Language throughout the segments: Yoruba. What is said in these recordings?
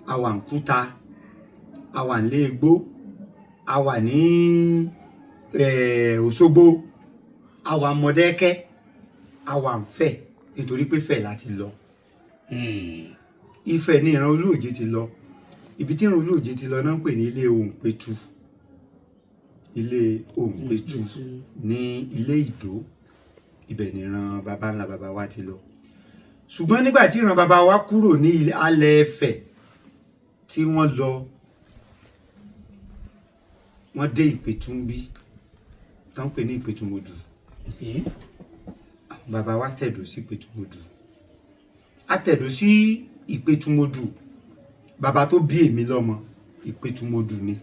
A wà ní Kúta, a wà ní Igbó, a wà ní Òṣogbo, a wà Mọ̀dẹ́kẹ́, a wà ní Ifẹ̀, nítorí pé Ifẹ̀ láti lọ. Ifẹ̀ ní ìran Olúòjé ti lọ. Ibi tí ìran Olúòjé ti lọ náà ń pè ní ilé Òǹpẹ̀tù, ilé Òǹpẹ̀tù ní ilé Ìdó. Ibẹ̀ ní ìran baba ńlá baba wa ti lọ. Ṣùgbọ́n nígbà tí ìran baba wa kúrò ní alẹ́ Ifẹ̀ tí wọ́n lọ, wọ́n dé Ìpẹ̀tù ń bí tó ń pè ní Ìpẹ̀tùmọdù. Àwọn baba wa tẹ̀dó sí Ìpẹ̀tùmọdù. A tẹ̀dó sí Ìpẹ̀tùmọdù. Baba tó bí èmi lọ́mọ, Ìpẹ̀tùmọdù ni,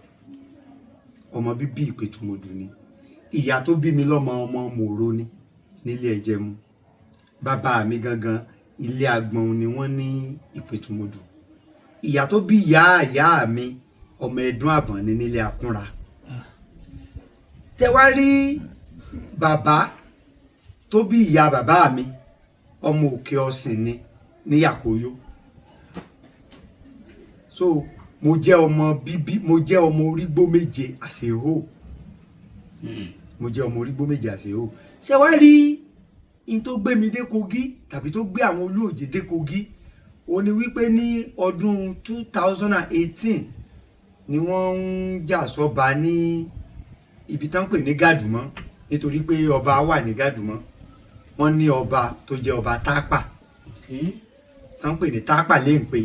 ọmọ bíbí Ìpẹ̀tùmọdù ni. Ìyá tó bí mi lọ́mọ, ọmọ Mòro ni nílé Ẹjẹmu. Bàbá mi gangan, ilé Agbọ̀n ni wọ́n ní Ìpẹ̀tùmọdù. Ìyá tó bí ìyá ìyá mi, ọmọ Ẹdún Àbọ̀n ni nílé Akúnra. Tẹ wá rí bàbá tó bí ìyá bàbá mi, ọmọ Òkè Ọ̀sìn ni ní Yàkóyó. So mo jẹ́ ọmọ bíbí, mo jẹ́ ọmọ orígbó méje àṣehó. Mo jẹ́ ọmọ orígbó méje àṣehó. Ṣé wá rí in tó gbé mi dé Kogi, tàbí tó gbé àwọn Olúòjé dé Kogi, ó ní wípé ní ọdún 2018 ni wọ́n ń jà sọ́ba ní ibi tán ń pè ní Gàdùmọ́, nítorí pé ọba wà ní Gàdùmọ́. Wọ́n ní ọba tó jẹ́ ọba Tápà, tán ń pè ní Tápà léǹpe,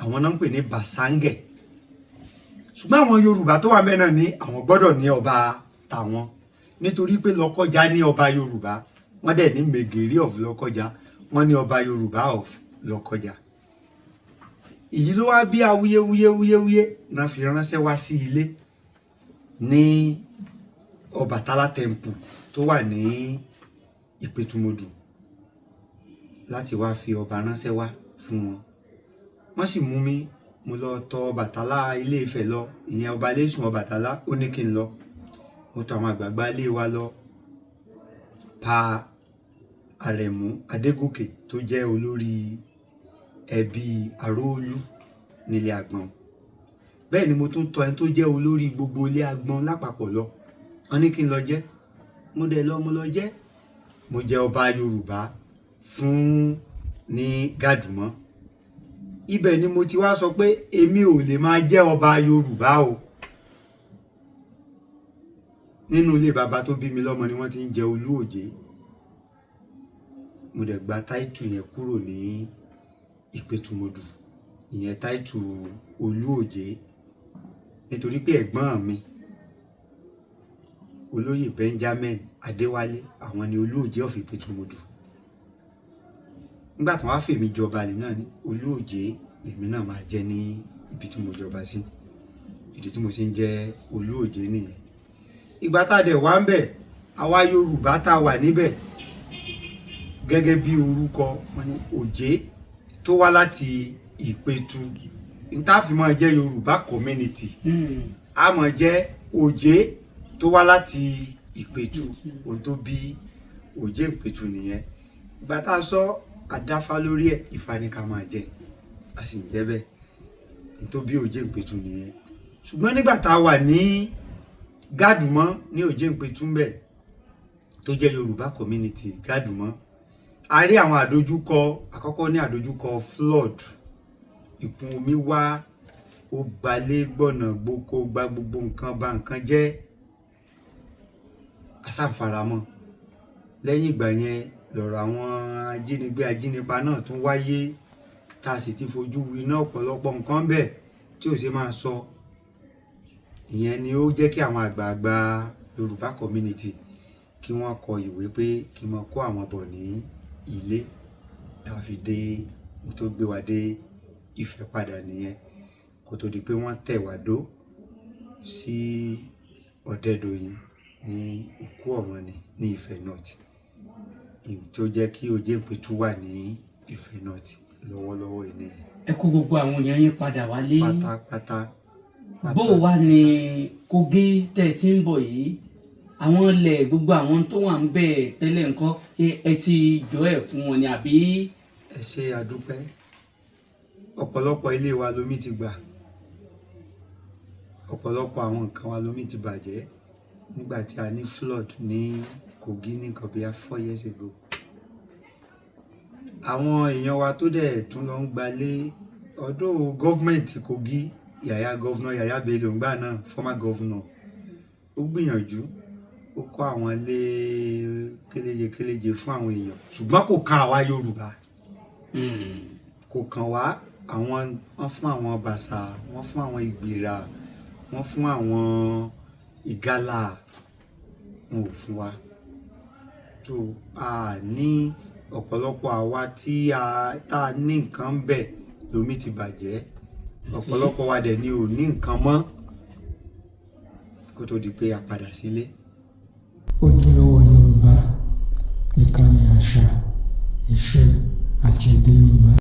àwọn náà ń pè ní Bàsángẹ̀. Ṣùgbọ́n àwọn Yorùbá tó wà mẹ́ẹ̀ náà ní àwọn gbọ́dọ̀ ní ọba tàwọn, nítorí pé Lọ́kọ́já ní ọba Yorùbá, wọ́n dẹ̀ ní Mègèrè of Lọ́kọ́já, wọ́n ní ọba Yorùbá of Lọ́kọ́já. Èyí ló wá bí awuyewuye wuyewuye náà fi ránṣẹ́ wá sí ilé ní Ọbàtálá Temple tó wà ní Ìpẹ̀tùmọdù láti wá fi ọba ránṣẹ́ wá fún wọn. Wọ́n sì mú mi, mo lọ tọ̀ Ọbàtálá Ilé Ifẹ̀ lọ, ìyẹn ọba Lẹ́sùn Ọbàtálá. Ó ní kí n lọ. Mo tọ̀ àwọn àgbààgbà ilé wa lọ, pa Àrẹ̀mú Adégòkè tó jẹ́ olórí ẹbí Aróòlú nílé Àgbọ̀n. Bẹ́ẹ̀ ni mo tún tọ̀ ẹni tó jẹ́ olórí gbogbo ilé Àgbọ̀n lápapọ̀ lọ. Wọ́n ní kí n lọ jẹ́. Mo dẹ̀ lọ, mo lọ jẹ́. Mo jẹ́ ọba Yorùbá fún ní Gàdùmọ́. Ibẹ̀ ni mo ti wá sọ pé èmi ò lè máa jẹ́ ọba Yorùbá o. Nínú ilé bàbá tó bí mi lọ́mọ ni wọ́n ti ń jẹ Olúòjé. Mo dẹ̀ gba title yẹn kúrò ní Ìpẹ̀tùmọdù, ìyẹn title Olúòjé, nítorí pé ẹ̀gbọ́n mi, olóyè Benjamin Adéwálé, àwọn ni Olúòjé of Ìpẹ̀tùmọdù. Nígbà tí wọ́n á fèmí jọba, lèmi náà ní Olúòjé lèmi náà máa jẹ́ ní ibi tí mo jọba sí. Ìdí tí mo ṣe ń jẹ́ Olúòjé nìyẹn. Ìgbà tá a dẹ̀ wá ń bẹ̀, àwa Yorùbá tá a wà níbẹ̀, gẹ́gẹ́ bí orúkọ wọn ní Òjé tó wá láti Ìpẹ̀tù, n tá fi máa jẹ́ Yorùbá community, a máa jẹ́ Òjé tó wá láti Ìpẹ̀tù. Ohun tó bí Òjé Ìpẹ̀tù nìyẹn. Ìgbà tá a sọ àdáfá lórí ẹ̀, Ifá ní ká máa jẹ, a sì ń jẹ́ bẹ́ẹ̀. Ohun tó bí Òjé Ìpẹ̀tù nìyẹn. Ṣùgbọ́n nígbà tá a wà ní Gàdùmọ́ ní Òjé Ìpẹ̀tù ń bẹ̀, tó jẹ́ Yorùbá community Gàdùmọ́, a rí àwọn àdójúkọ. Àkọ́kọ́ ní àdójúkọ flood. Ìkún omi wá, ó gbalé gbọ̀nà gboko, gba gbogbo nǹkan, ba nǹkan jẹ́. Asáfaramọ́. Lẹ́yìn ìgbà yẹn lọ̀rọ̀ àwọn ajínigbé ajínipa náà tún wáyé, tá a sì ti fojú winá ọ̀pọ̀lọpọ̀ nǹkan bẹ́ẹ̀ tí ò ṣe máa sọ. Ìyẹn ni ó jẹ́ kí àwọn àgbààgbà Yorùbá community kí wọ́n kọ ìwé pé kí wọ́n kó àwọn bọ̀ ní ilé, tá a fi dé. Tó gbé wa dé Ifẹ̀ padà nìyẹn, kó tó di pé wọ́n tẹ̀ wá dó sí Ọ̀dẹ́dọ̀yìn ní Òkú Ọ̀mọ̀nì ní Ifẹ̀ North, tó jẹ́ kí Òjé Ìpẹ̀tù wà ní Ifẹ̀ North lọ́wọ́lọ́wọ́ yìí nìyẹn. Ẹ kó gbogbo àwọn èèyàn yín padà wálé. Pátápátá. Bó o wá ní Kogi tẹ́ ẹ ti ń bọ̀ yìí, àwọn ilẹ̀, gbogbo àwọn tó wà ń bẹ̀ tẹ́lẹ̀ ńkọ́? Ṣé ẹ ti jọ ẹ̀ fún wọn ni àbí? Ẹ ṣe, àdúpẹ́. Ọ̀pọ̀lọpọ̀ ilé wa lomi ti gbà, ọ̀pọ̀lọpọ̀ àwọn nǹkan wa lomi ti bàjẹ́ nígbà tí a ní flood ní Kogi ní nǹkan bíi 4 years ago. Àwọn èèyàn wa tó dẹ̀ tún lọ ń gbalé ọdún, government Kogi, Yàyà, Governor Yàyà Bello ńgbà náà, former governor, ó gbìyànjú, ó kọ́ àwọn ilé kéléje kéléje fún àwọn èèyàn, ṣùgbọ́n kò kan àwa Yorùbá. Kò kàn wá. Àwọn wọ́n fún àwọn Bàṣà, wọ́n fún àwọn Ìgbìrà, wọ́n fún àwọn Ìgalà, wọn ò fún wa. Tó a ní ọ̀pọ̀lọpọ̀ àwa tí a tá a ní nǹkan ń bẹ̀ lómi ti bàjẹ́. Ọ̀pọ̀lọpọ̀ wa dẹ̀ ni ò ní nǹkan mọ́ kó tó di pé a padà sílé. Ojúlówó Yorùbá, ìkànnì àṣà, ìṣe àti èdè Yorùbá.